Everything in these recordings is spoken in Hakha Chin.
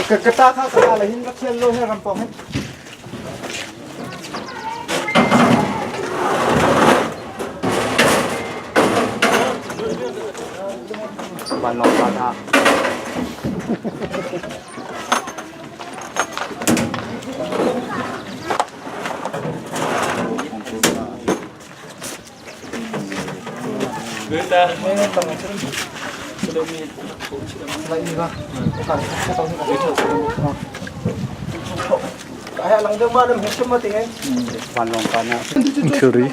Ka ta kha ka la hin ka thial lo he ram pong hin. Vanlawng pa hna. Vanlawng pa hna. Thilri.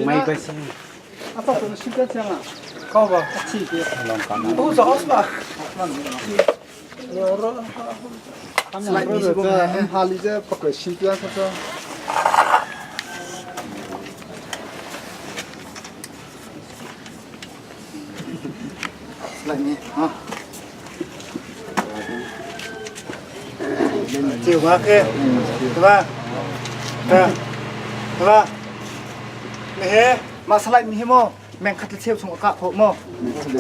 Mei ko si. Chiều quá kia. Ba. Ba. Ba. Mẹ he, mà sao lại mi mo? Meng khat le cheu chung ka kho mo.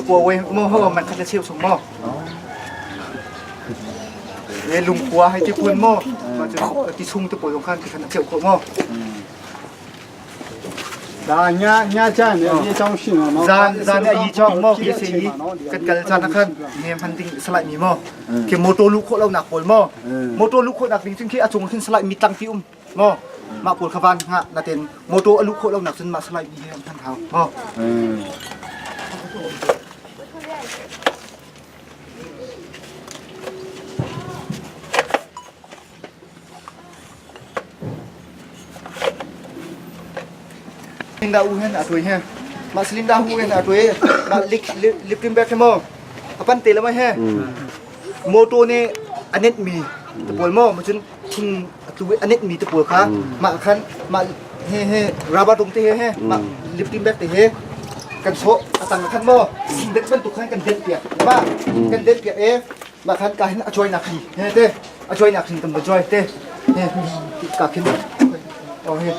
Ko we mo ho meng khat le cheu chung mo. E lungkua hai ti phun mo. Ma chu ti chung te po yong khan ti khan cheu kho mo. Zan zan a yi chok mo ki se yi kan kal chan khan nem han ding salai mi mo ke motor lu kho lo nak pawl mo motor lu kho nak ding cun khi a chung khin salai mi tlang ti um mo mah pawl kha van nga na ten motor a lu kho lo nak cun mah salai mi he han hau mo Linda u hen a tuai he. Mah Linda hu hen a tuai. Mah liprim bek he mo. Apan te lamai he. Motor ne anet mi te pawl mo ma cun thing atu anet mi te pawl kha mah khan mah he he rubber tung te he he mah liprim bek te he kan so atang khan mo thing det bantuk khan kan det piak ma kan det piak e mah khan ka hin a join nak hi he te a join nak hin kan va join te he ka khin oh he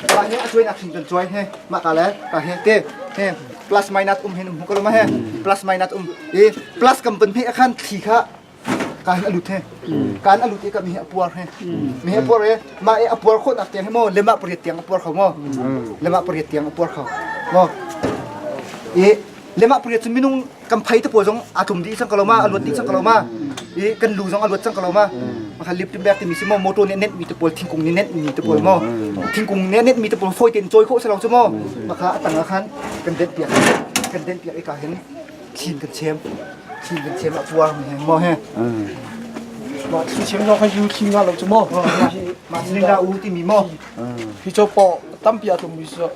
ka he a join nak hin kan join he mah ka le ka he te he plus minus um hin um ko ma he plus minus um e plus kam pan he khan thli kha ka hin alut he kan alut e ka mi he apuar he mi he apuar e ma e apuar khot nak tiang he mo lema pariat tiang apuar kho mo lema pariat tiang apuar kho mo e lema pariat chu minung kan phei te pawl zong aa tlum dih cang ko lo ma a luat dih cang ko lo ma i kan lu zong a luat cang ko lo ma makha lip bag timi si mo motor nih net mi te pawl thingkung nih net mi te pawl mo thingkung nih net mi te pawl fawi tein cawi khawh si lo cu mo makha a tang ah khan kan denh piak kan denh piak i ka hin thin kan chem thin kan chem a puar mi he mo he Ma thli chem zong kha yu thli nga lo cu mo ma silinda u timi mo Hi cho paw tampi a tlum mi cu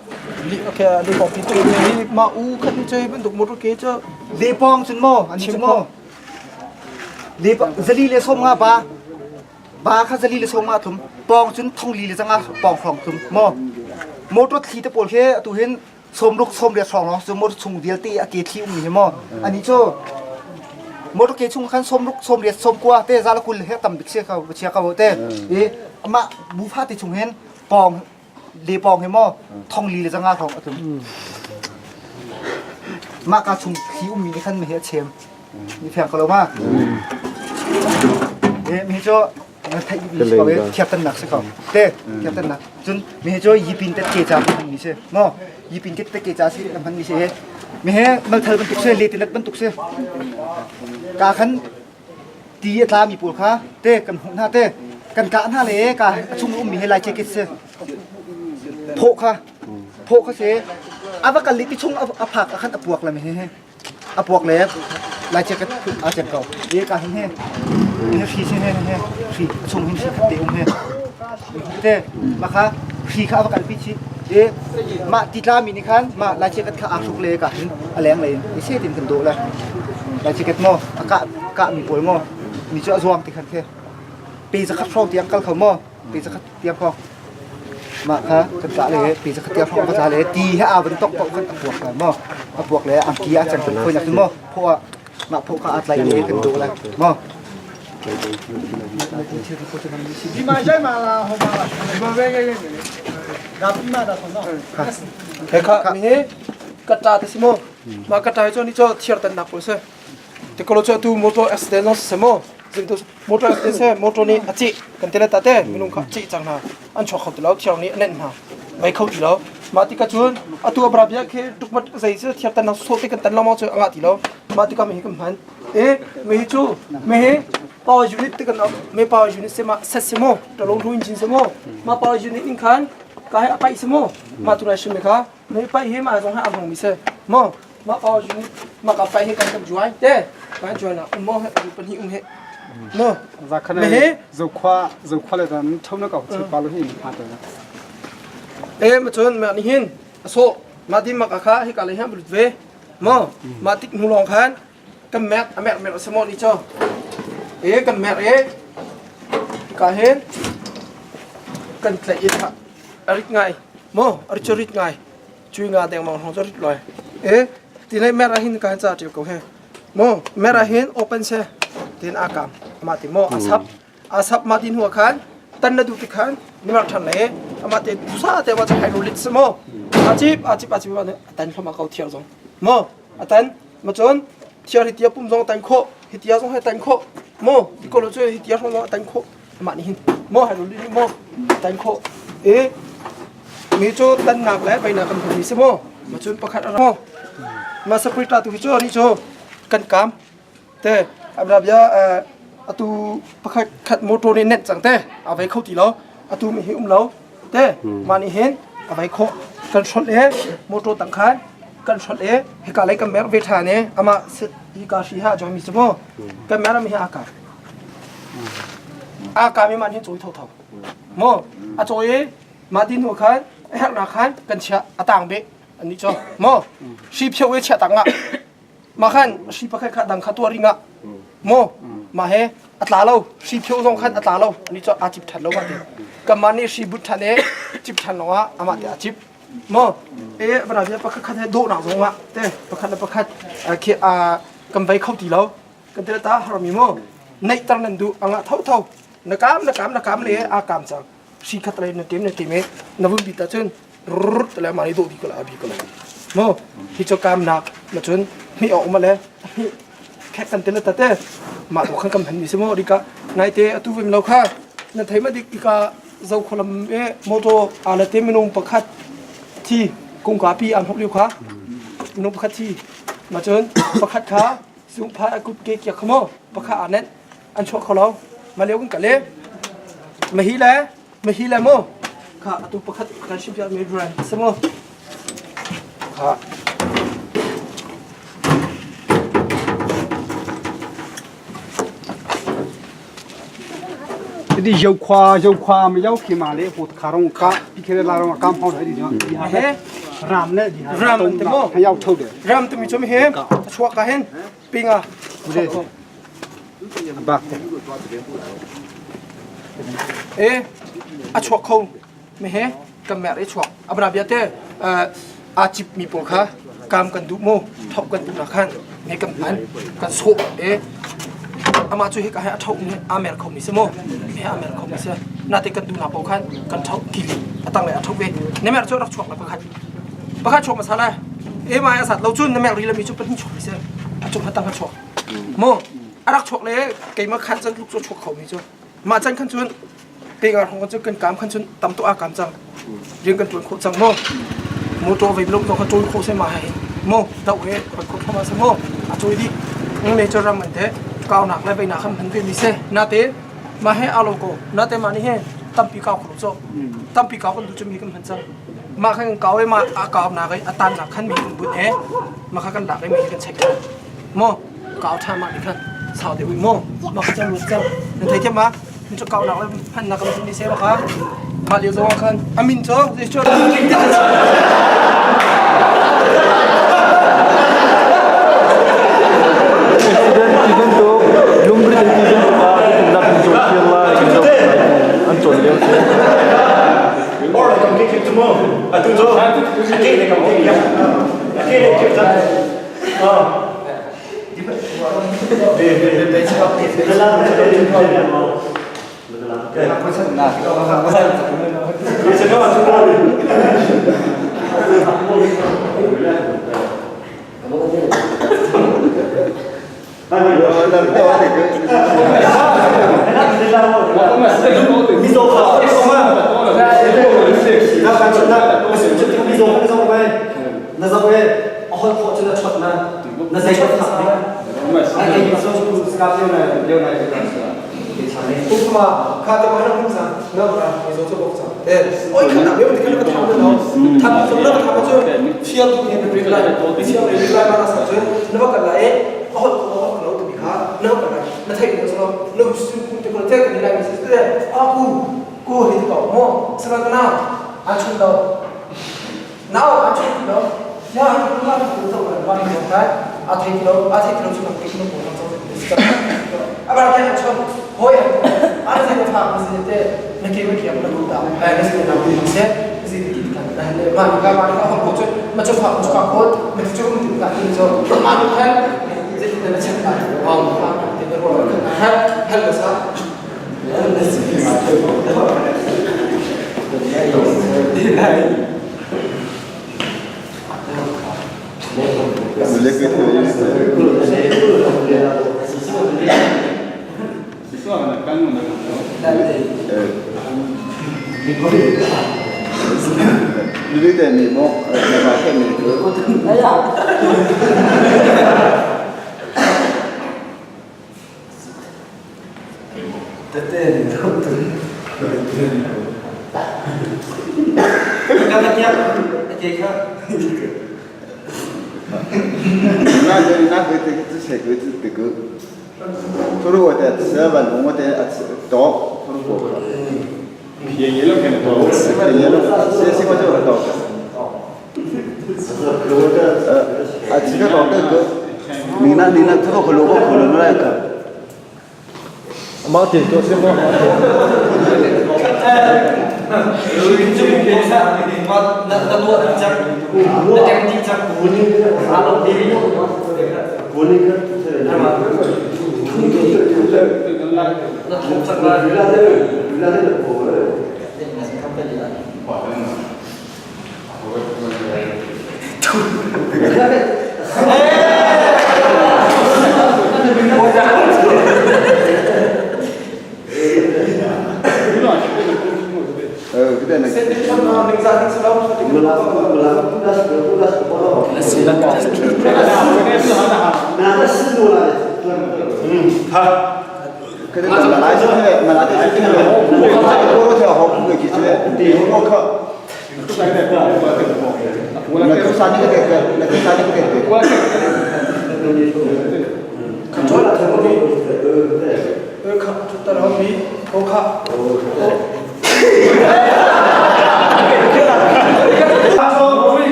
li okay li pong pi tu ni ma u khat ni chei bantuk motor ke chu le pong cun mo an chu mo le zali le som nga ba ba kha zali le som nga thum pong cun thong li le zanga pong hrong thum mo motor thli te pawl he atu hin som ruk som riat hrong long cu motor chung vialte a ke thli um mi hi mo ani chu motor ke chung khan som ruk som riat som kua te zala kul he tam bik sia ka chia ka te i ama bufa te chung hin pong le pong he mo thong li le zanga hrong atum ma ka chung thli um mi ni khan mi he chem ni phiang ko lo ma e mi cho theih mi si ko e thiaptannak si ko te thiaptannak cun mi he cu yipin tet ke ca hman mi si mo yipin tet ke ca si hman mi si he mi he malthal bantuk si le tilet bantuk si ka khan ti a tla mi pawl kha te kan hmuh hna te kan kah hna le ka chung um mi he lai che kit si pho kha pho kha si ava kal li ti chung a phak a khan a puak la mi he he A puak le lai chiak aa cem ko. E ka hin he. Hin hri si he he hri a chung hin hri khat te um he. Te ma kha hri kha a va kalpi chi. E mah titla mi nih khan mah lai chiakat kha aa hruk le ka hin a leng lei in se tin kan dawh le. Lai chiakat mo a kah kah mi pawl mo mi cu a zuang ti khan khe. Pe zakhat hrawng tiang kal kho mo pe zakhat tiang kho. Mah kha kan tlah le pi zakhat tia hrawng ka tla le ti he aa van tok paoh khan a puak lai maw? A puak le angki a cang khoi nak maw? Phaw ah mah phaw kha aa tlai i kan do lai maw? He kha mi hi ka ta te si mo ma ka ta cho ni cho thiar tan nak pol se te kolo cho tu motor accident no se mo zing tu motor accident se motor ni achi kan tele ta te minung kha chi chang na an chok kho ti lo thiar ni anen na mai kho ti lo ma ti ka chun atu abra bia khe tukmat zai se thiar tan nak so te kan tan lo mo chu anga ti lo ma ti ka mi hi kan hman e mi hi chu mi hi power unit te kan me power unit se ma set se mo ta long thu engine se mo ma power unit in khan ka he apai se mo ma tu na shim me kha me pai hi ma zong ha amhong mi se mo ma power unit ma ka pai hi kan kan juai te kan juai na um mo he pan hi um he mo za khana me he zo khwa zo khwa le dan thau na ka chi pa lo hi ma ta e ma chun ma ni hin so ma di ma ka kha hi ka le ha blut ve mo ma tik mu long khan kan mek a mek mek a si maw ni cu e kan mek e ka hin kan tlaih i a rit ngai mo a rit cu rit ngai cui nga dengmang hrawng cu rit loi e ti nei mer ah hin ka hin ca ṭial ko he mo mer ah hin open se tin a kam ama ti mo a sap a sap ma tin hua khan tan na du ti khan nimar than le ama te sa te wa cha hydraulic se mo a chip a chip a chip a tan thloma ko thiar zong mo a tan ma cun thiar hi tia pum zong tan khawh hi tia zong hai tan khawh mo ti ko lo cu hi tia zong tan khawh amah nih hin mo hai rul mo tan khawh e mi cu tannak le beinak kan hmu mi si mo ma cun pakhat a mo ma saprita tu hi cu ni cu kan kam te abrabia atu pakhat khat motor nih net cang te a vei kho ti lo atu mi hi um lo te mah nih hin a vei khawh kan hrolh e motor tang khan kan hrolh e hika lei kan mer ve ṭhan e amah hika hri ha join mi cu mu kan mer mi hi a ka a ka mi mah nih cawi tho tho mu a cawi i mah ti hnu khan a herhnak khan kan chiah a tang beh an nih cu mu hri phio i chiah tang ah mah khan hri pakhat kha dang kha tuah ring ah maw mah he a tla lo hri phio zong khan a tla lo ani cu aa cip ṭhan lo mah ti kanmah nih hri but ṭhan e cip ṭhan lawngah amah te aa cip maw e bana bia pakhat khat he dawhnak zong ah te pakhat le pakhat khi a kan vei kho ti lo kan ti ta harmi maw neihter nan duh anga tho tho na kam na kam na kam le aa kam cang hri khat le na tem na tem e na vun bi ta cun rrrt le mah nih dawh bi ko la bi ko la mo hi cho kam nak ma cun hmi awk ma le hmi khek kan te ta te ma to khan kam han mi se mo rika nai te atu vim lo kha na thei ma dik ika zo kholam e moto ala te minung pakhat thi kungka pi an hok liu kha minung pakhat thi ma cun pakhat kha sung pha akut ke kya khamo pakhat anet an chuak kho lo ma leo kan kale ma hi le ma hi le mo kha atu pakhat kan ship ya mi brand samo kha Di yau khwa yau khwa ma yau khi ma le hot kharong ka pi khe la rong kam hong di di ha he ram le di ha ram te mo ha yau tho de ram tu mi chom he chuak ka hen pinga Bak. E a chuak kho me he kan mer i chuak abra bia te a chip mi pawl kha kam kan duh mu thok kan duh na khan me kan hman kan sawh e ama chu hi ka he a thok ni a mer kho mi se mo me a mer kho mi se na te kan duh na pawl khan kan thok kili atang le a thok ve ne mer chu rak chuak la pakhat pakhat chuak masala e mai asat lo chun na mer ri la mi chu pahnih chuak mi se a chung hatang a chuak mo a rak chuak le keimah khan chan tluk cu chuak kho mi cu mah chan khan cun pengar hong cu kan kam khan cun tam to a kam cang rian kan tuan khawh cang mo motor vei blok kha chawi kho se ma hai mo dau he kan kho thama se mo a chawi di ng le ram an te kau nak le vei na kham han ve mi se na te ma he alo ko na te ma ni he tampi kau khro cho tampi kau kan du chu mi kan han cang ma khan kau e ma a kau na kai atan na khan mi kan but he ma kha kan lak e mi kan check mo kau tha ma ni khan sau te ui mo ma kha cang lut cang nan thei thiam ma min chu kau nak le phan nak kan ni se ma kha ma liu zo khan amin cho je cho Accident ti bantuk lungri ti bantuk ah zeitindah kan cawnpiak lai kan zoh lai an cawn lio si.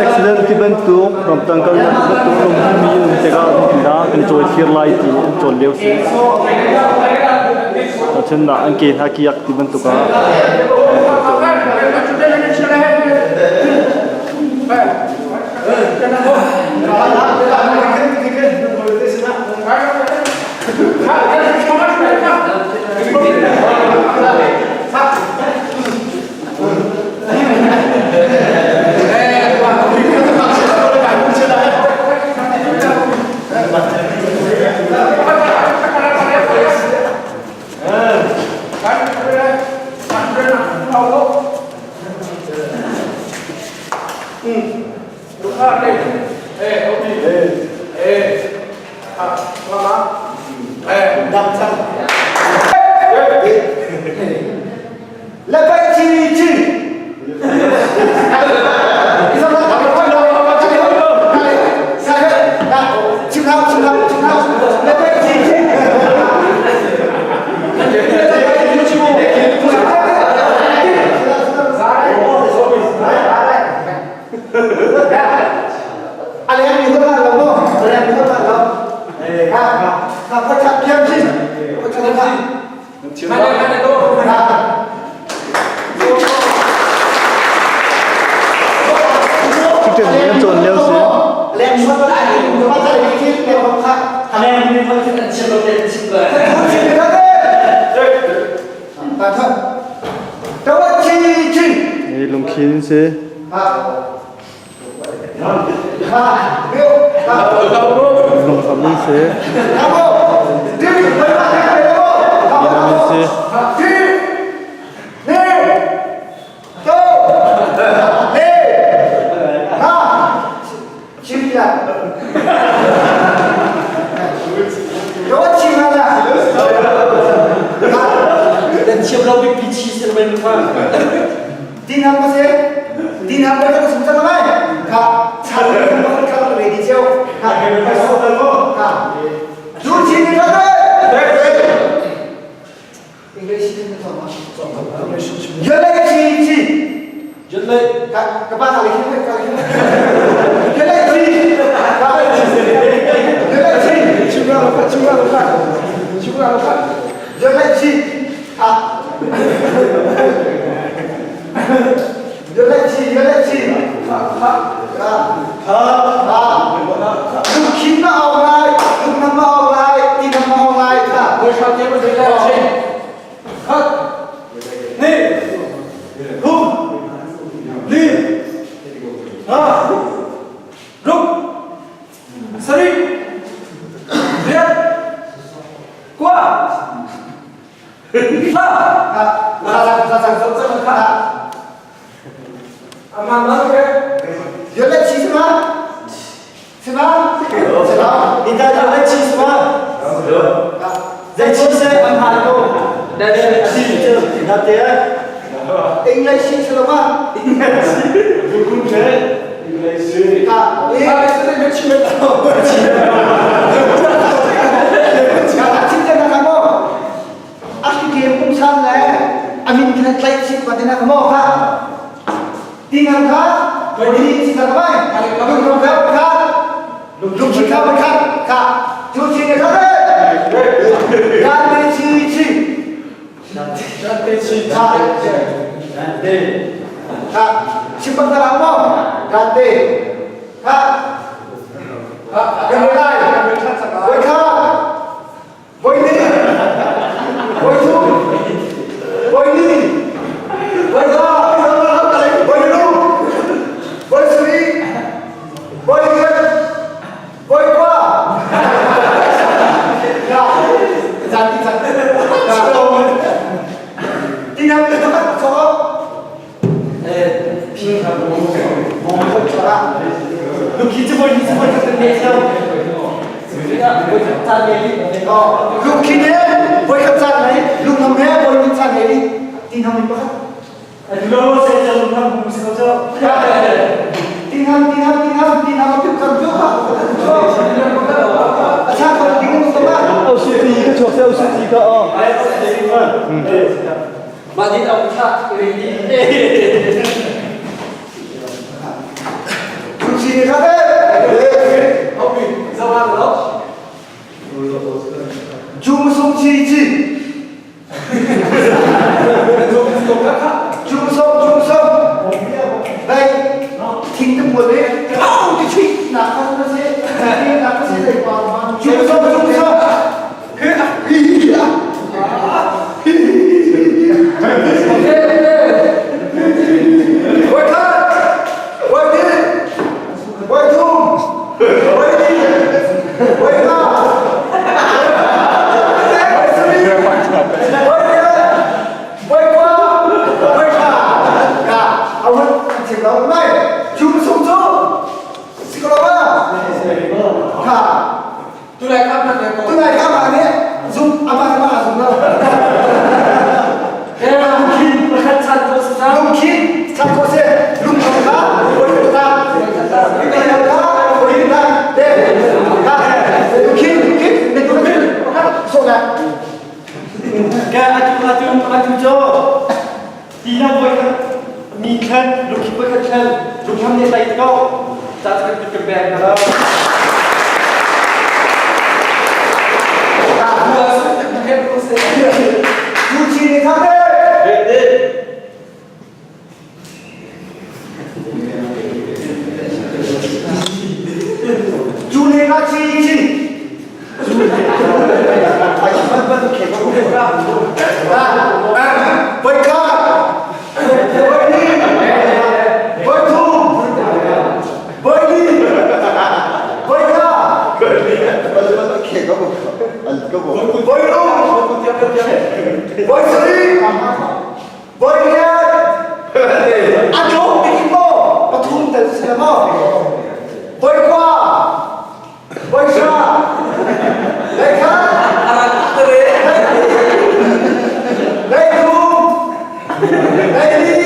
Accident ti bantuk ramtang kalnak ti bantuk lungmi um tikah zeitindah kan i cawithlir lai ti an cawn lio si. Cun an ke hna kiak ti bantuk ah. Chicken nih an cawn lio si. Hi lungkhin si. Lungkham in si. Inam in si. Voi sari. Voi riat. A tlawm bik maw pathum tel si maw? Voi khua. Voi sha. Lei khat. Lei thum. Lei li.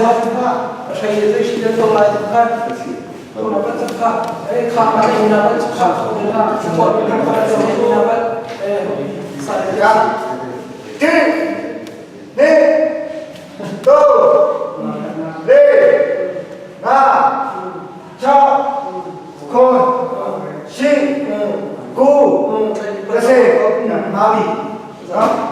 Hrei zei shi to lai kha. To na pat kha. E kha ma ni na pat kha kha. Ko ni na pat ni na pat. E sa Ya. Ti. Ni. To. Le. Na. Cha. Khon. Shi. Ku. Kase. Mami. No?